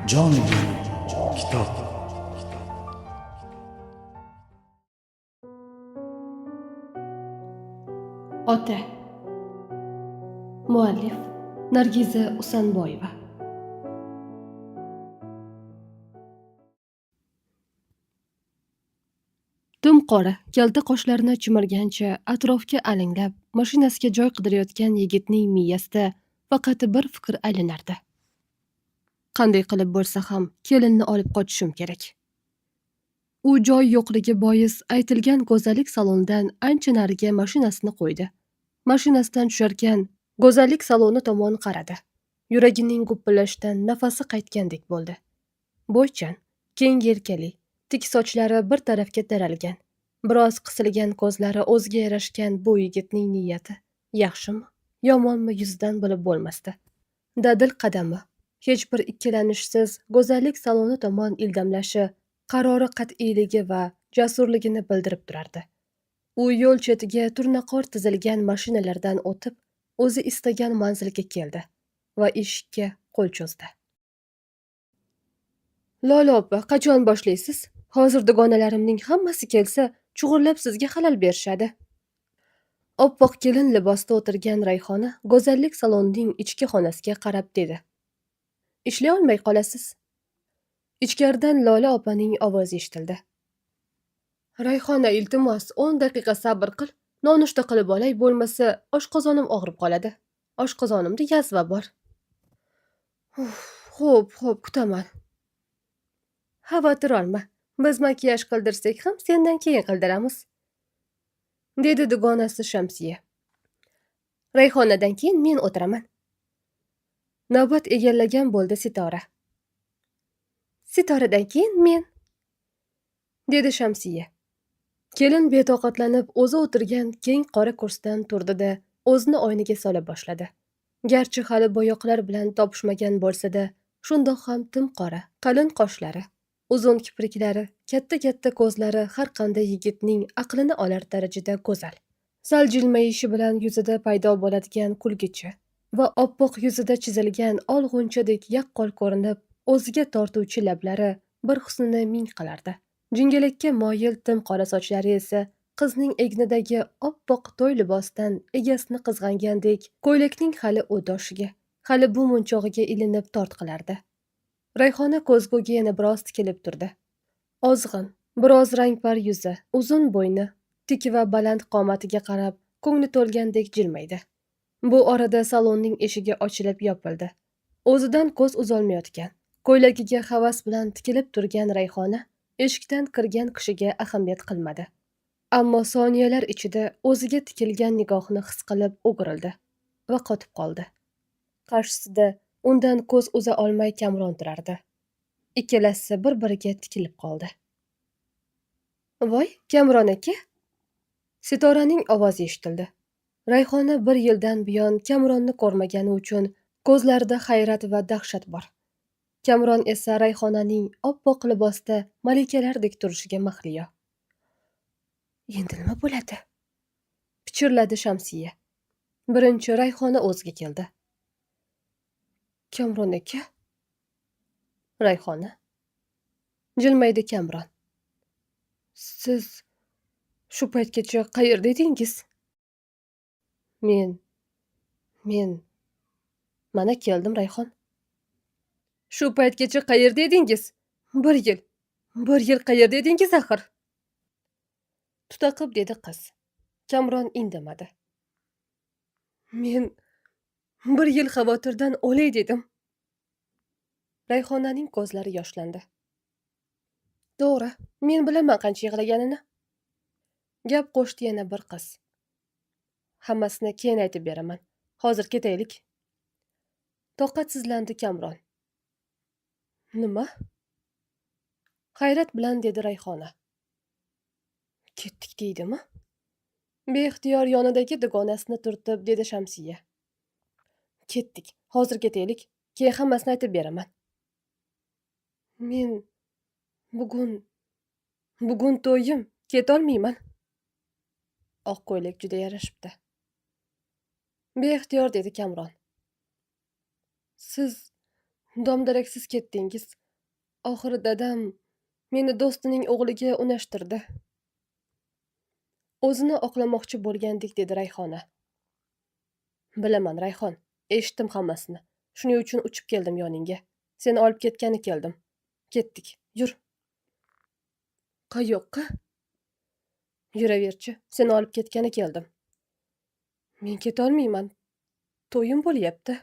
Jonli kitob. Ota. Muallif Nargiza Usanboyeva. Tim qora, kalta qoshlarini chimirgancha atrofga alanglab, mashinasiga joy qidirayotgan yigitning miyasida faqat bir fikr aylanardi. Qanday qilib bo'lsa ham kelinni olib qochishim kerak. U joy yo'qligi bois aytilgan go'zallik salonidan ancha nariga mashinasini qo'ydi. Mashinasidan tusharkan go'zallik saloni tomon qaradi. Yuragining gupillashidan nafasi qaytgandek bo'ldi. Bo'ychan, keng yelkali, tik sochlari bir tarafga taralgan, biroz qisilgan ko'zlari o'ziga yarashgan bu yigitning niyati yaxshimi, yomonmi yuzidan bilib bo'lmasdi. Dadil qadami, hech bir ikkilanishsiz go'zallik saloni tomon ildamlashi, qarori qat'iyligi va jasurligini bildirib turardi. U yo'l chetiga turnaqor tizilgan mashinalardan o'tib, o'zi istagan manzilga keldi va eshikka qo'l cho'zdi. Lola opa, qachon boshlaysiz? Hozir dugonalarimning hammasi kelsa, chug'urlab sizga xalal berishadi. Oppoq kelin libosda o'tirgan Rayhona go'zallik salonining ichki xonasiga qarab dedi. Ishlay olmay qolasiz. Ichkaridan Lola opaning ovozi eshitildi. Rayhona, iltimos, 10 daqiqa sabr qil. Nonushta qilib olay, bo'lmasa oshqozonim og'rib qoladi. Oshqozonimda yazva bor. Xo'p, xo'p, kutaman. Xavotir olma. Biz makiyaj qildirsak ham sendan keyin qildiramiz, dedi dugonasi Shamsiya. Rayhonadan keyin men o'tiraman. Navbat egallagan bo'ldi Sitora. Sitoradan keyin men, dedi Shamsiya. Kelin betoqatlanib o'zi o'tirgan keng qora kursidan turdi-da, o'zini oynaga sola boshladi. Garchi hali bo'yoqlar bilan topishmagan bo'lsa-da, shundoq ham tim qora, qalin qoshlari, uzun kipriklari, katta-katta ko'zlari har qanday yigitning aqlini olar darajada go'zal. Sal jilmayishi bilan yuzida paydo bo'ladigan kulgichi va oppoq yuzida chizilgan olg'unchadek yaqqol ko'rinib, o'ziga tortuvchi lablari bir husnini ming qilardi. Jingalakka moyil tim qora sochlari esa qizning egnidagi oppoq to'y libosidan egasini qizg'angandek ko'ylakning hali u doshiga, hali bu munchog'iga ilinib tortqilardi. Rayhona ko'zguga yana biroz tikilib turdi. Ozg'in, biroz rangpar yuzi, uzun bo'yni, tik va baland qomatiga qarab ko'ngli to'lgandek jilmaydi. Bu orada salonning eshigi ochilib yopildi. O'zidan ko'z uzolmayotgan, ko'ylagiga havas bilan tikilib turgan Rayhona eshikdan kirgan kishiga ahamiyat qilmadi. Ammo soniyalar ichida o'ziga tikilgan nigohni his qilib o'girildi va qotib qoldi. Qarshisida undan ko'z uza olmay Kamron turardi. Ikkalasi bir-biriga tikilib qoldi. Voy, Kamron aka! Sitoraning ovozi eshitildi. Rayhona bir yildan buyon Kamronni ko'rmagani uchun ko'zlarida hayrat va dahshat bor. Kamron esa Rayhonaning oppoq libosda malikalardek turishiga mahliyo. Endi nima bo'ladi? Pichirladi Shamsiya. Birinchi Rayhona o'ziga keldi. Kamron aka? Rayhona. Jilmaydi Kamron. Siz shu paytgacha qayerda edingiz? Men mana keldim, Rayhon. Shu paytgacha qayerda edingiz? Bir yil. Bir yil qayerda edingiz axir? Tutaqib dedi qiz. Kamron indamadi. Men bir yil xavotirdan o'lay dedim. Rayhonaning ko'zlari yoshlandi. To'g'ri, men bilaman qancha yig'laganini. Gap qo'shdi yana bir qiz. Hammasini keyin aytib beraman. Hozir ketaylik. Toqatsizlandi Kamron. Nima? Hayrat bilan dedi Rayhona. Ketdik deydimi? Beixtiyor yonidagi dugonasini turtib dedi Shamsiya. Ketdik, hozir ketaylik, keyin hammasini aytib beraman. Men bugun to'yim, ketolmayman. Oq ko'ylak juda yarashibdi. Beixtiyor dedi Kamron. Siz Dom-daraksiz ketdingiz. Oxiri dadam meni do'stining o'g'liga unashtirdi. O'zini oqlamoqchi bo'lgandek dedi Rayhona. Bilaman, Rayhon, eshitdim hammasini. Shuning uchun uchib keldim yoningga. Seni olib ketgani keldim. Ketdik, yur. Qayoqqa? Yuraverchi, seni olib ketgani keldim. Men ketolmayman. To'yim bo'lyapti.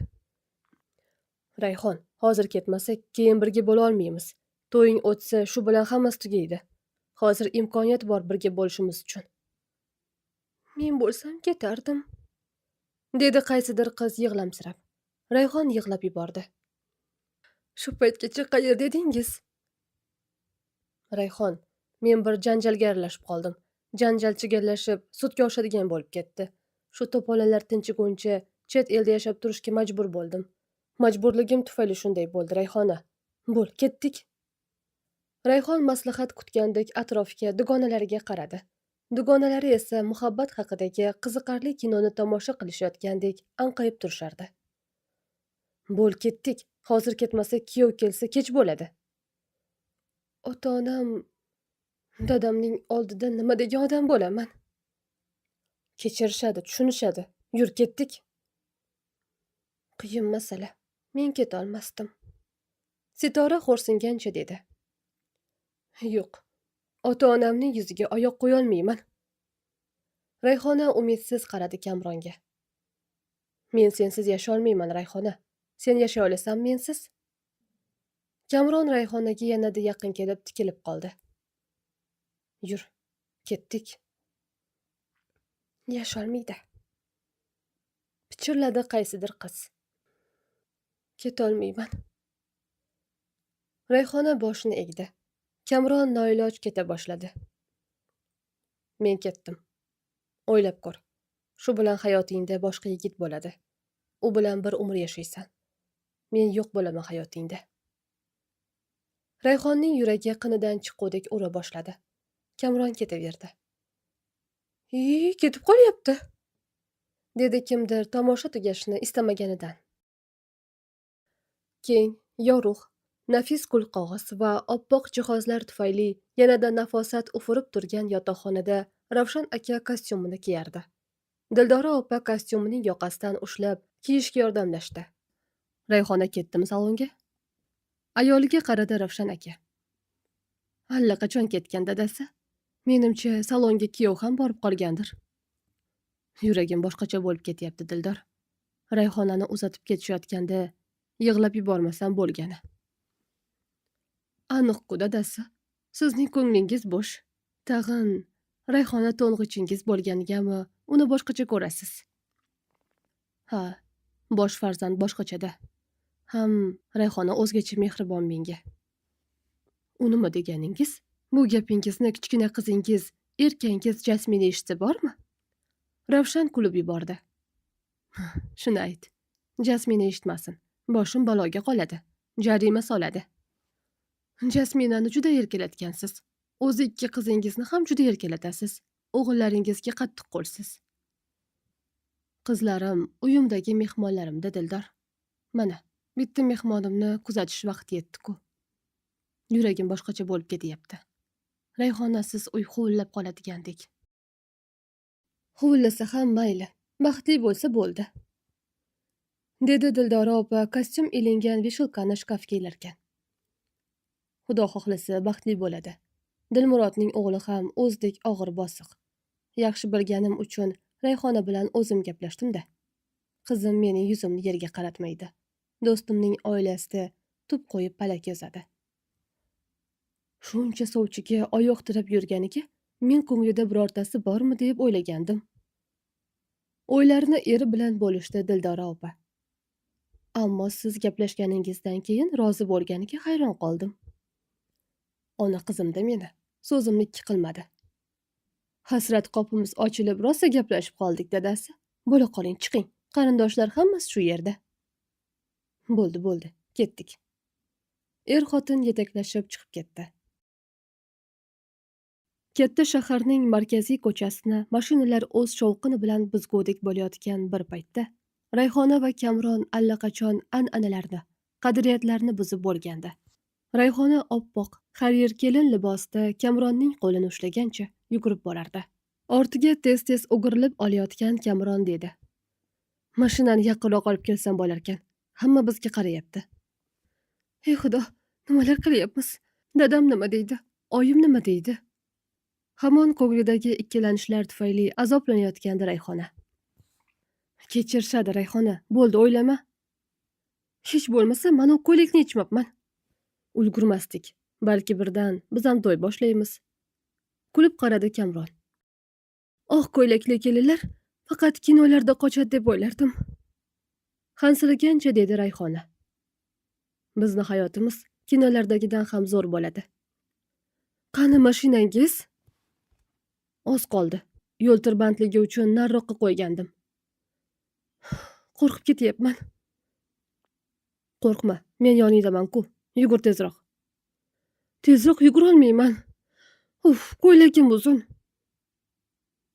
Rayhon, hozir ketmasak, keyin birga bo'la olmaymiz. To'ying o'tsa, shu bilan hammasi tugaydi. Hozir imkoniyat bor birga bo'lishimiz uchun. Men bo'lsam ketardim, dedi qaysidir qiz yig'lamsirab. Rayhon yig'lab yubordi. Shu paytgacha qayerda edingiz? Rayhon, men bir janjalga aralashib qoldim. Janjal chigallashib, sudga oshadigan bo'lib ketdi. Shu to'polalar tinchiguncha chet elda yashab turishga majbur bo'ldim. Majburligim tufayli shunday bo'ldi, Rayhona. Bo'l, ketdik. Rayhon maslahat kutgandek atrofga, dugonalariga qaradi. Dugonalari esa muhabbat haqidagi qiziqarli kinoni tomosha qilishayotgandek anqayib turishardi. Bo'l, ketdik. Hozir ketmasak, kuyov kelsa kech bo'ladi. Ota-onam, dadamning oldida nima degan odam bo'laman? Kechirishadi, tushunishadi. Yur, ketdik. Qiyin masala. Men ketolmasdim. Sitora xo'rsingancha dedi. Yo'q. Ota-onamning yuziga oyoq qo'yolmayman. Rayhona umidsiz qaradi Kamronga. Men sensiz yasholmayman, Rayhona. Sen yashay olasanmi mensiz? Kamron Rayhonaga yanada yaqin kelib tikilib qoldi. Yur, ketdik. Yasholmaydi. Pichirladi qaysidir qiz. Ketolmayman. Rayhona boshini egdi. Kamron noiloj keta boshladi. Men ketdim. O'ylab ko'r. Shu bilan hayotingda boshqa yigit bo'ladi. U bilan bir umr yashaysan. Men yo'q bo'laman hayotingda. Rayhonning yuragi qinidan chiqqudek ura boshladi. Kamron ketaverdi. "Iy, ketib qolyapti", dedi kimdir tomosha tugashini istamaganidan. Keng, yorug', nafis gulqog'oz va oppoq jihozlar tufayli yanada nafosat ufurib turgan yotoqxonada Ravshan aka kostyumini kiyardi. Dildora opa kostyumining yoqasidan ushlab kiyishga yordamlashdi. Rayhona ketdimi salonga? Ayoliga qaradi Ravshan aka. Allaqachon ketgan, dadasi. Menimcha, salonga kuyov ham borib qolgandir. Yuragim boshqacha bo'lib ketyapti, Dildor. Rayhonani uzatib ketishayotganda yig'lab yubormasam bo'lgani. Aniq-ku, dadasi. Sizning ko'nglingiz bo'sh. Tag'in Rayhona to'ng'ichingiz bo'lganigami uni boshqacha ko'rasiz. Ha, bosh farzand boshqachada. Ham Rayhona o'zgacha mehribon menga. U nima deganingiz? Bu gapingizni kichkina qizingiz, erkangiz Jasmina eshitsa bormi? Ravshan kulib yubordi. Shuni ayt. Jasmina eshitmasin. Boshim baloga qoladi. Jarima soladi. Jasminani juda erkalatgansiz. O'zi ikki qizingizni ham juda erkalatasiz. O'g'illaringizga qattiq qo'lsiz. Qizlarim uyimdagi mehmonlarimda, Dildor. Mana, bitta mehmonimni kuzatish vaqti yetdi-ku. Yuragim boshqacha bo'lib ketyapti. Rayhonasiz uy huvillab qoladigandek. Huvillasa ham mayli, baxtli bo'lsa bo'ldi, dedi Dildora opa kostyum ilingan вешалка ni shkafga ilarkan. Xudo xohlasa baxtli bo'ladi. Dilmurodning o'g'li ham o'zidek og'ir bosiq. Yaxshi bilganim uchun Rayhona bilan o'zim gaplashdim-da. Qizim mening yuzimni yerga qaratmaydi. Do'stimning oilasida tub qo'yib palak yozadi. Shuncha sovchiga oyoq tirab yurganiga men ko'nglida birortasi bormi deb o'ylagandim. O'ylarini eri bilan bo'lishdi Dildora opa. Ammo siz gaplashganingizdan keyin rozi bo'lganiga hayron qoldim. Ona qizimda meni. So'zimni ikki qilmadi. Hasrat qopimiz ochilib rosa gaplashib qoldik, dadasi. Bo'la qoling, chiqing. Qarindoshlar hammasi shu yerda. Bo'ldi, bo'ldi, ketdik. Er-xotin yetaklashib chiqib ketdi. Katta shaharning markaziy ko'chasini mashinalar o'z shovqini bilan buzgudek bo'layotgan bir paytda Rayhona va Kamron allaqachon an'analarni, qadriyatlarni buzib bo'lgandi. Rayhona oppoq harir kelin libosida Kamronning qo'lini ushlagancha yugurib borardi. Ortiga tez-tez o'girilib olayotgan Kamron dedi: "Mashinani yaqinroq olib kelsam bo'larkan. Hamma bizga qarayapti." Ey Xudo, nimalar qilyapmiz? Dadam nima deydi? Oyim nima deydi? Hamon ko'nglidagi ikkilanishlar tufayli azoblanayotgandi Rayhona. Kechirishadi Rayhona, bo'ldi o'ylama. Hech bo'lmasa mana ko'ylakni yechmabman. Ulgurmasdik. Balki birdan biz ham to'y boshlaymiz. Kulib qaradi Kamron. Oq ko'ylakli kelinlar faqat kinolarda qochadi deb o'ylardim. Hansiragancha dedi Rayhona. Bizni hayotimiz kinolardagidan ham zo'r bo'ladi. Qani mashinangiz? Oz qoldi. Yo'l tirbandligi uchun nariroqqa qo'ygandim. Qo'rqib ketyapman. Qo'rqma, men yoningdaman-ku. Yugur tezroq. Tezroq yugurolmayman. Uf, ko'ylagim uzun.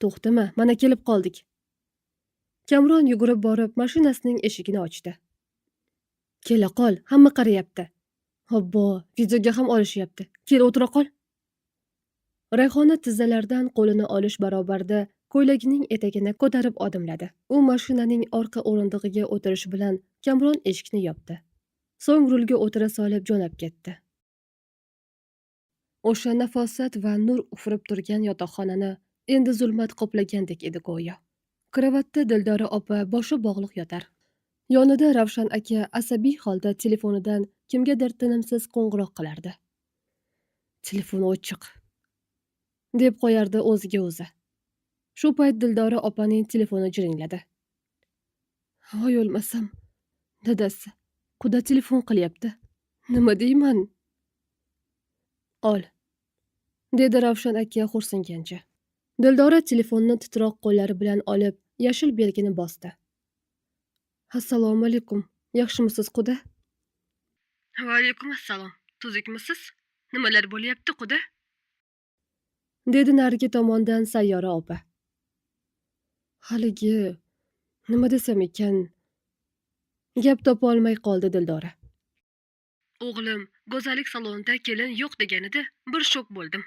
To'xtama, mana kelib qoldik. Kamron yugurib borib mashinasining eshigini ochdi. Kela qol, hamma qarayapti. Obbo, videoga ham olishyapti. Kel, o'tira qol. Rayhona tizzalaridan qo'lini olish barobarida ko'ylagining etagini ko'tarib odimladi. U mashinaning orqa o'rindig'iga o'tirishi bilan Kamron eshikni yopdi. So'ng rulga o'tira solib jo'nab ketdi. O'sha nafosat va nur ufurib turgan yotoqxonani endi zulmat qoplagandek edi go'yo. Kravatda Dildora opa boshi bog'liq yotar. Yonida Ravshan aka asabiy holda telefonidan kimgadir tinimsiz qo'ng'iroq qilardi. Telefon o'chiq, deb qo'yardi o'ziga o'zi. Shu payt Dildora opaning telefoni jiringladi. Voy o'lmasam, dadasi, quda telefon qilyapti. Nima deyman? Ol, dedi Ravshan aka xo'rsingancha. Dildora telefonni titroq qo'llari bilan olib, yashil belgini bosdi. Assalomu alaykum. Yaxshimisiz, quda? Va alaykum assalom. Tuzukmisiz? Nimalar bo'lyapti, quda? Dedi narigi tomondan Sayyora opa. Haligi nima desam ekan? Gap topa olmay qoldi Dildora. O'g'lim go'zallik salonida kelin yo'q deganida bir shok bo'ldim,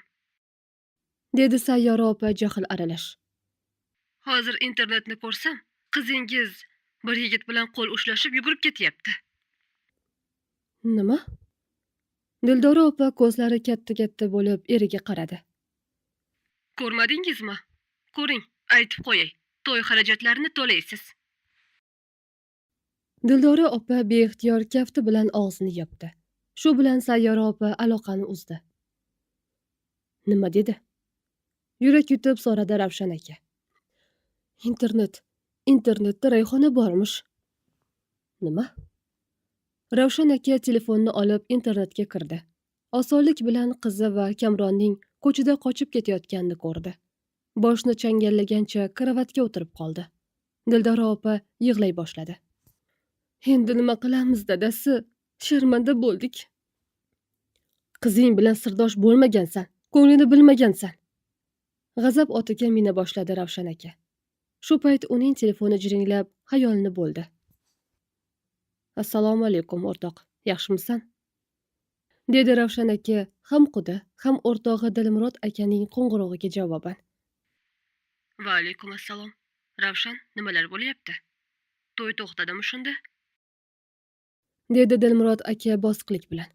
dedi Sayyora opa jahl aralash. Hozir internetni ko'rsam, qizingiz bir yigit bilan qo'l ushlashib yugurib ketyapti. Nima? Dildora opa ko'zlari katta-katta bo'lib eriga qaradi. Ko'rmadingizmi? Ko'ring, aytib qo'yay. To'y xarajatlarini to'laysiz. Dildora opa beixtiyor kafti bilan og'zini yopdi. Shu bilan Sayyora opa aloqani uzdi. Nima dedi? Yurak yutib so'radi Ravshan aka. Internet, internetda Rayhona bormish. Nima? Ravshan aka telefonni olib internetga kirdi. Osonlik bilan qizi va Kamronning ko'chada qochib ketayotganini ko'rdi. Boshini changallagancha kravatga o'tirib qoldi. Dildora opa yig'lay boshladi. Endi nima qilamiz, dadasi? Sharmanda bo'ldik. Qizing bilan sirdosh bo'lmagansan, ko'nglini bilmagansan. G'azab otiga mina boshladi Ravshan aka. Shu payt uning telefoni jiringlab, xayolini bo'ldi. Assalomu alaykum, o'rtoq. Yaxshimisan? Dedi Ravshan aka ham quda, ham o'rtog'i Dilmurod akaning qo'ng'irog'iga javoban. Va alaykum assalom. Ravshan, nimalar bo'lyapti? To'y to'xtadimi shunda? Dedi Dilmurod aka bosiqlik bilan.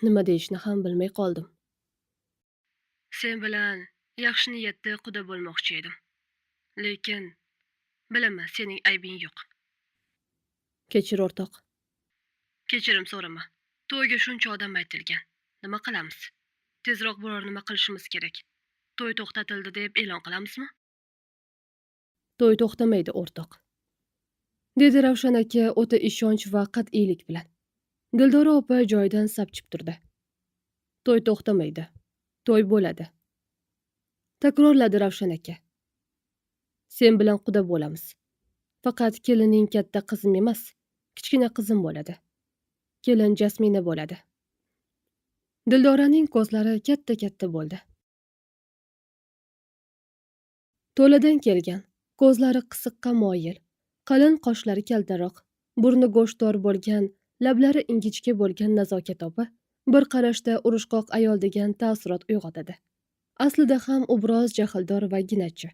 Nima deyishni ham bilmay qoldim. Sen bilan yaxshi niyatda quda bo'lmoqchi edim. Lekin bilaman, sening aybing yo'q. Kechir o'rtoq. Kechirim so'rama. To'yga shuncha odam aytilgan. Nima qilamiz? Tezroq biror nima qilishimiz kerak. To'y to'xtatildi deb e'lon qilamizmi? To'y to'xtamaydi, o'rtoq, dedi Ravshan aka o'ta ishonch va qat'iylik bilan. Dildora opa joyidan sapchib turdi. To'y to'xtamaydi. To'y bo'ladi, takrorladi Ravshan aka. Sen bilan quda bo'lamiz. Faqat kelining katta qizim emas, kichkina qizim bo'ladi. Kelin Jasmina bo'ladi. Dildoraning ko'zlari katta-katta bo'ldi. To'ladan kelgan, ko'zlari qisiqqa moyil, qalin qoshlari kaltaroq, burni go'shtdor bo'lgan. Lablari ingichka bo'lgan Nazokat opa bir qarashda urushqoq ayol degan taassurot uyg'otadi. Aslida ham u biroz jahldor va ginachi.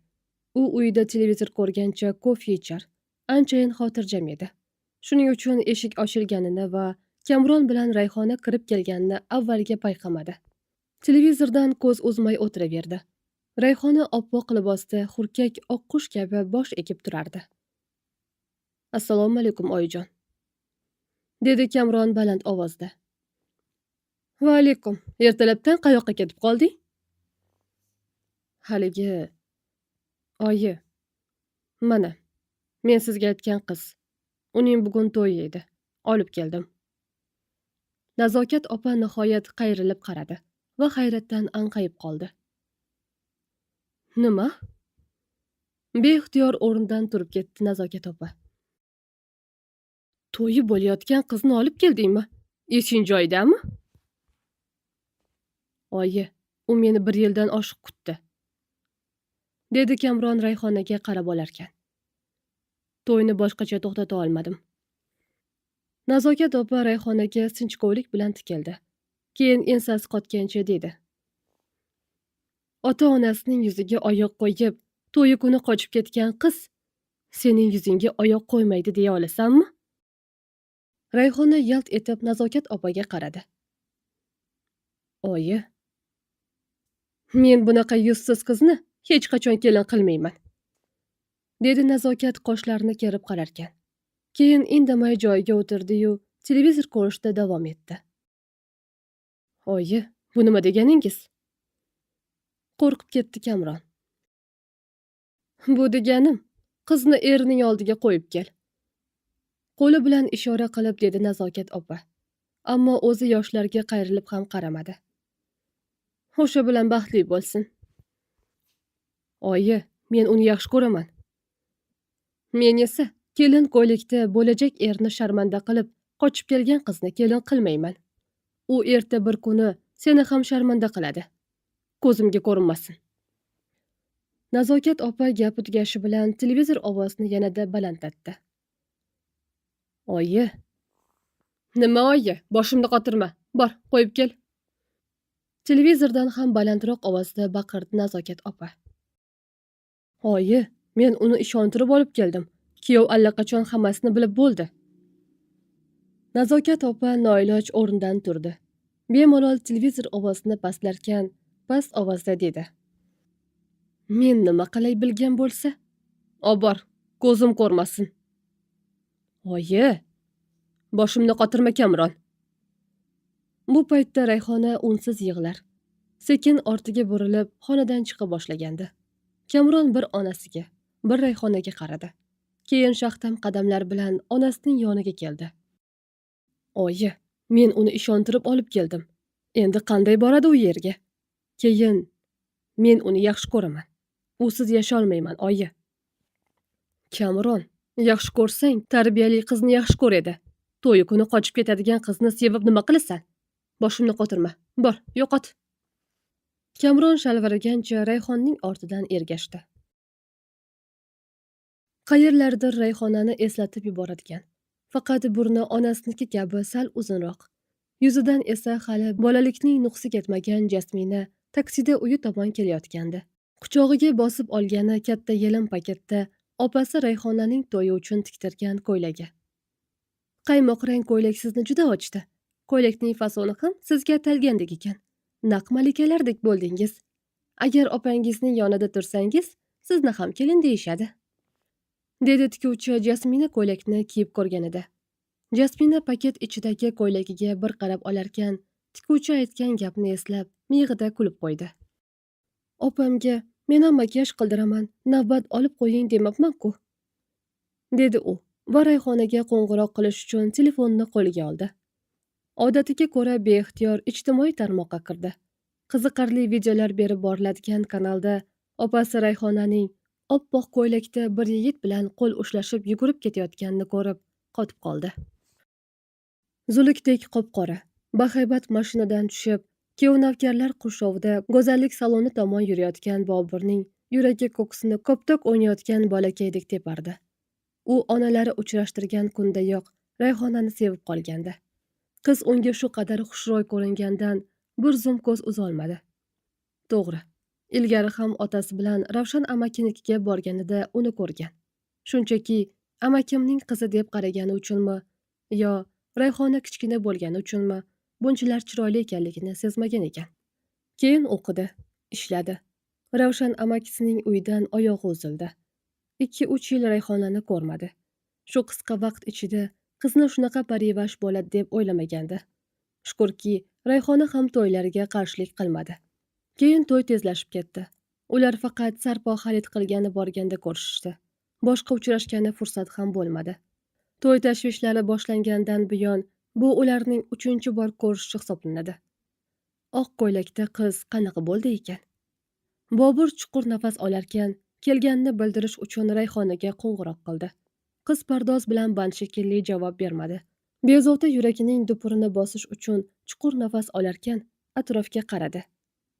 U uyida televizor ko'rgancha kofe ichar, anchayin xotirjam edi. Shuning uchun eshik ochilganini va Kamron bilan Rayhona kirib kelganini avvaliga payqamadi. Televizordan ko'z uzmay o'tiraverdi. Rayhona oppoq libosda hurkak oqqush kabi bosh egib turardi. "Assalomu alaykum, oyijon", dedi Kamron baland ovozda. "Va alaykum. Ertalabdan qayoqqa ketib qolding?" "Haligi, oyi, mana, men sizga aytgan qiz. Uning bugun to'yi edi. Olib keldim." Nazokat opa nihoyat qayrilib qaradi va hayratdan anqayib qoldi. "Nima?" Beixtiyor o'rnidan turib ketdi Nazokat opa. "To'yi bo'layotgan qizni olib keldingmi? Esing joyidami?" "Oyi, u meni bir yildan oshiq kutdi", dedi Kamron Rayhonaga qarab olarkan. "To'yni boshqacha to'xtata olmadim." Nazokat opa Rayhonaga sinchkovlik bilan tikildi. Keyin ensasi qotgancha dedi: "Ota-onasining yuziga oyoq qo'yib, to'yi kuni qochib ketgan qiz sening yuzingga oyoq qo'ymaydi deya olasanmi?" Rayhona yalt etib Nazokat opaga qaradi. "Oyi, men bunaqa yuzsiz qizni hech qachon kelin qilmayman", dedi Nazokat qoshlarini kerib qararkan. Keyin indamay joyiga o'tirdi-yu, televizor ko'rishda davom etdi. "Oyi, bu nima deganingiz?" Qo'rqib ketdi Kamron. "Bu deganim, qizni erining oldiga qo'yib kel." Qo'li bilan ishora qilib dedi Nazokat opa. Ammo o'zi yoshlarga qayrilib ham qaramadi. "O'sha bilan baxtli bo'lsin." "Oyi, men uni yaxshi ko'raman." "Men esa kelin ko'ylakda bo'lajak erni sharmanda qilib, qochib kelgan qizni kelin qilmayman. U erta bir kuni seni ham sharmanda qiladi. Ko'zimga ko'rinmasin." Nazokat opa gapi tugashi bilan televizor ovozini yanada balandlatdi. "Oyi." "Nima oyi? Boshimni qotirma. Bor, qo'yib kel." Televizordan ham balandroq ovozda baqirdi Nazokat opa. "Oyi, men uni ishontirib olib keldim. Kuyov allaqachon hammasini bilib bo'ldi." Nazokat opa noiloj o'rnidan turdi. Bemalol televizor ovozini pastlarkan, past ovozda dedi: "Men nima qilay bilgan bo'lsa? Obor, ko'zim ko'rmasin." "Oyi, boshimni qotirma, Kamron." Bu paytda Rayhona unsiz yig'lar. Sekin ortiga burilib, xonadan chiqa boshlagandi. Kamron bir onasiga, bir Rayhonaga qaradi. Keyin shaxtam qadamlar bilan onasining yoniga keldi. "Oyi, men uni ishontirib olib keldim. Endi qanday boradi u yerga? Keyin men uni yaxshi ko'raman. Usiz yasholmayman, oyi." "Kamron, yaxshi ko'rsang, tarbiyali qizni yaxshi ko'r edi. To'yi kuni qochib ketadigan qizni sevib nima qilasan? Boshimni qotirma. Bor, yo'qot." Kamron shalviragancha Rayhonning ortidan ergashdi. Qayerlardir Rayhonani eslatib yuboradigan. Faqat burni onasiniki kabi sal uzunroq. Yuzidan esa hali bolalikning nuqsi ketmagan Jasmina taksida uyi tomon kelayotgandi. Quchog'iga bosib olgani katta yelim paketda opasi Rayhonaning to'yi uchun tiktirgan ko'ylagi. "Qaymoq rang ko'ylak sizni juda ochdi. Ko'ylakning fasoni ham sizga atalgandek ekan. Naq malikalardek bo'ldingiz. Agar opangizning yonida tursangiz, sizni ham kelin deyishadi", dedi tikuvchi Jasmina ko'ylakni kiyib ko'rganida. Jasmina paket ichidagi ko'ylagiga bir qarab olarkan, tikuvchi aytgan gapni eslab, miyig'ida kulib qo'ydi. "Opamga men ham makiyaj qildiraman, navbat olib qo'ying demabman-ku", dedi u va Rayhonaga qo'ng'iroq qilish uchun telefonni qo'liga oldi. Odatiga ko'ra beixtiyor ijtimoiy tarmoqqa kirdi. Qiziqarli videolar berib boriladigan kanalda opasi Rayhonaning oppoq ko'ylakda bir yigit bilan qo'l ushlashib yugurib ketayotganini ko'rib qotib qoldi. Zulukdek qop-qora, bahaybat mashinadan tushib, kuyov-navkarlar qurshovida go'zallik saloni tomon yurayotgan Boburning yuragi ko'ksini koptok o'ynayotgan bolakaydek tepardi. U onalari uchrashtirgan kundayoq Rayhonani sevib qolgandi. Qiz unga shu qadar xushro'y ko'ringandan bir zum ko'z uzolmadi. To'g'ri, ilgari ham otasi bilan Ravshan amakinikiga borganida uni ko'rgan. Shunchaki amakimning qizi deb qaragani uchunmi yo Rayhona kichkina bo'lgani uchunmi bunchalar chiroyli ekanligini sezmagan ekan. Keyin o'qidi, ishladi. Ravshan amakisining uyidan oyog'i uzildi. 2-3 yil Rayhonani ko'rmadi. Shu qisqa vaqt ichida qizni shunaqa parivash bo'ladi deb o'ylamagandi. Shukurki, Rayhona ham to'ylariga qarshilik qilmadi. Keyin to'y tezlashib ketdi. Ular faqat sarpo xarid qilgani borganda ko'rishishdi. Boshqa uchrashgani fursat ham bo'lmadi. To'y tashvishlari boshlangandan buyon bu ularning 3-bor ko'rishishi hisoblanadi. Oq ko'ylakda qiz qanaqa bo'ldi ekan? Bobur chuqur nafas olarkan, kelganini bildirish uchun Rayhonaga qo'ng'iroq qildi. Qiz pardoz bilan band shekilli javob bermadi. Bezovta yuragining dupurini bosish uchun chuqur nafas olarkan atrofga qaradi.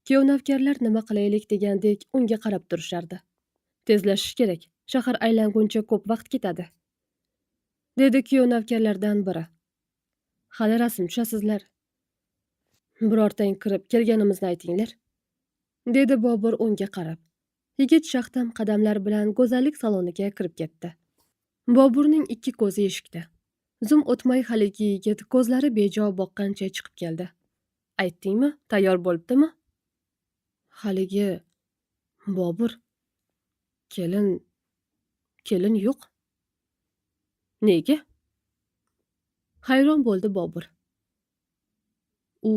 Kuyov-navkarlar nima qilaylik degandek unga qarab turishardi. Tezlashish kerak, shahar aylanguncha ko'p vaqt ketadi, dedi kuyov-navkarlardan biri. Hali rasm tushasizlar. Birortang kirib kelganimizni aytinglar, dedi Bobur unga qarab. Yigit shaxtam qadamlar bilan go'zallik saloniga kirib ketdi. Boburning ikki ko'zi eshikda. Zum o'tmay haligi yigit ko'zlari bejo boqqancha chiqib keldi. Aytdingmi, tayyor bo'libdimi? Haligi Bobur, kelin yo'q. Nega? Hayron bo'ldi Bobur. U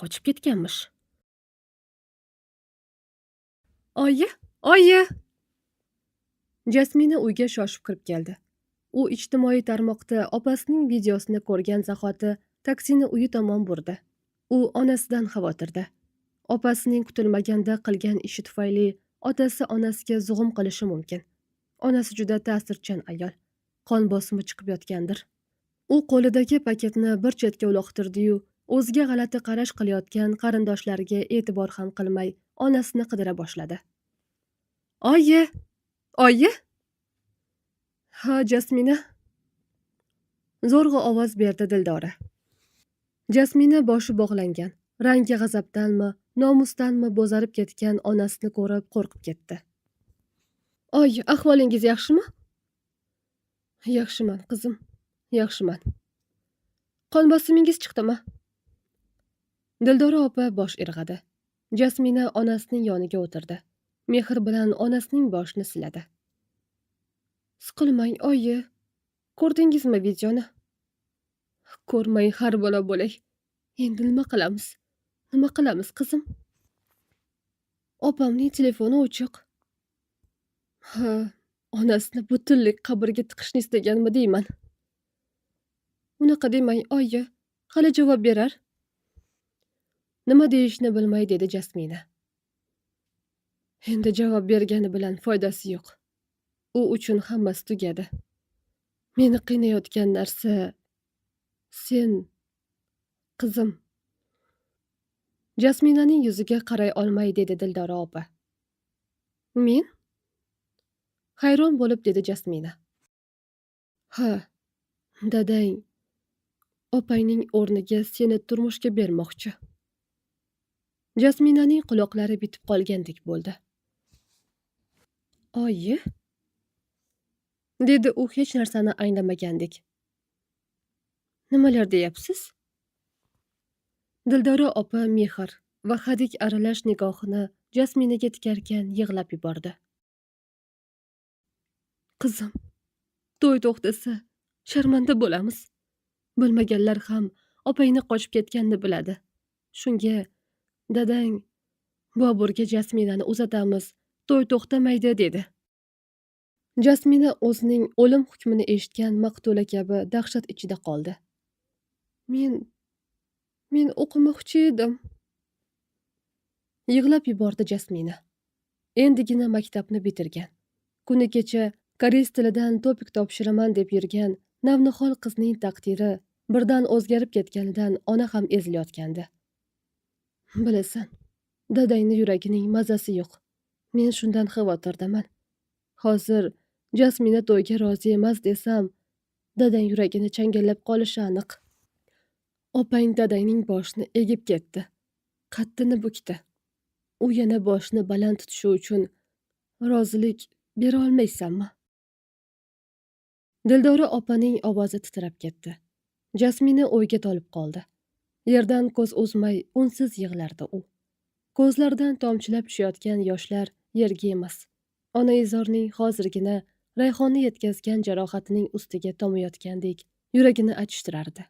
qochib ketganmish. Oyi, oyi! Jasmina uyga shoshib kirib keldi. U ijtimoiy tarmoqda opasining videosini ko'rgan zahoti taksini uyi tomon burdi. U onasidan xavotirda. Opasining kutilmaganda qilgan ishi tufayli otasi onasiga zug'um qilishi mumkin. Onasi juda ta'sirchan ayol. Qon bosimi chiqib yotgandir. U qo'lidagi paketni bir chetga uloqtirdi-yu, o'ziga g'alati qarash qilayotgan qarindoshlariga e'tibor ham qilmay onasini qidira boshladi. Oyi! Oyi! Ha, Jasmina. Zo'rg'a ovoz berdi Dildora. Jasmina boshi bog'langan, rangi g'azabdanmi, nomusdanmi bo'zarib ketgan onasini ko'rib qo'rqib ketdi. Oy, ahvolingiz yaxshimi? Yaxshiman, qizim, yaxshiman. Qon bosimingiz chiqdimi? Dildora opa bosh irg'adi. Jasmina onasining yoniga o'tirdi. Mehr bilan onasining boshini siladi. Siqilmang, oyi. Ko'rdingizmi videoni? Ko'rmay har bola bo'lay. Endi nima qilamiz? Nima qilamiz, qizim? Opamning telefoni o'chiq. Ha, onasini butunlay qabrga tiqishni istaganmi deyman. Unaqa demang, oyi. Hali javob berar. Nima deyishni bilmay dedi Jasmina. Endi javob bergani bilan foydasi yo'q. U uchun hammasi tugadi. Meni qiynayotgan narsa sen, qizim. Jasminaning yuziga qaray olmay dedi Dildora opa. Men? Hayron bo'lib dedi Jasmina. Ha, dadang opangning o'rniga seni turmushga bermoqchi. Jasminaning quloqlari bitib qolgandek bo'ldi. Oyi? Dedi u hech narsani anglamagandek. Nimalar deyapsiz? Dildora opa mehr va hadik aralash nigohini Jasminaga tikarkan yig'lab yubordi. Qizim, to'y to'xtasa, sharmanda bo'lamiz. Bilmaganlar ham opangni qochib ketganini biladi. Shunga dadang Boburga Jasminani uzatamiz, to'y to'xtamaydi dedi. Jasmina o'zining o'lim hukmini eshitgan maqtula kabi dahshat ichida qoldi. Men o'qimoqchi edim. Yig'lab yubordi Jasmina. Endigina maktabni bitirgan. Kuni kecha koreys tilidan topik topshiraman deb yurgan navnihol qizning taqdiri birdan o'zgarib ketganidan ona ham ezilayotgandi. Bilasan, dadangni yuragining mazasi yo'q. Men shundan xavotirdaman. Hozir Jasmina to'yga rozi emas desam, Dadang yuragini changallab qolishi aniq. Opang dadangning boshini egib ketdi. Qaddini bukdi. U yana boshini baland tutishi uchun rozilik bera olmaysanmi? Dildora opaning ovozi titrab ketdi. Jasmina o'yga tolib qoldi. Yerdan ko'z uzmay unsiz yig'lardi u. Ko'zlaridan tomchilab tushayotgan yoshlar yerga emas, onaizorning hozirgina Rayhonni yetkazgan jarohatining ustiga tomayotgandek yuragini achishtirardi.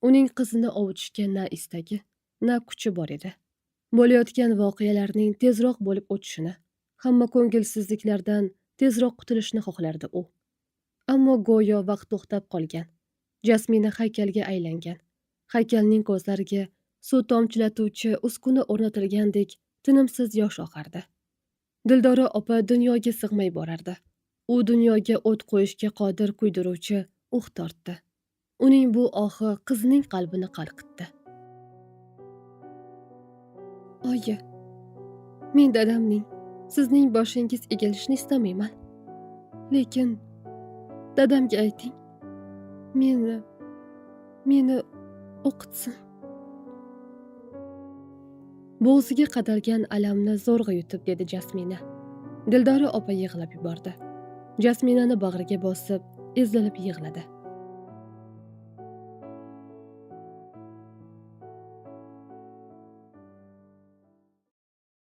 Uning qizini ovutishga na istagi, na kuchi bor edi. Bo'layotgan voqealarning tezroq bo'lib o'tishini, hamma ko'ngilsizliklardan tezroq qutulishni xohlardi u. Ammo go'yo vaqt to'xtab qolgan. Jasmina haykalga aylangan. Haykalning ko'zlariga suv tomchilatuvchi uskuna o'rnatilgandek tinimsiz yosh oqardi. Dildora opa dunyoga sig'may borardi. U dunyoga o't qo'yishga qodir kuydiruvchi uh tortdi. Uning bu ohi qizining qalbini qalqitdi. Oyi, men dadamning, sizning boshingiz egilishini istamayman. Lekin dadamga ayting, meni o'qitsin. Bo'g'ziga qadalgan alamni zo'rg'a yutib dedi Jasmina. Dildora opa yig'lab yubordi. Jasminani bag'riga bosib, ezilib yig'ladi.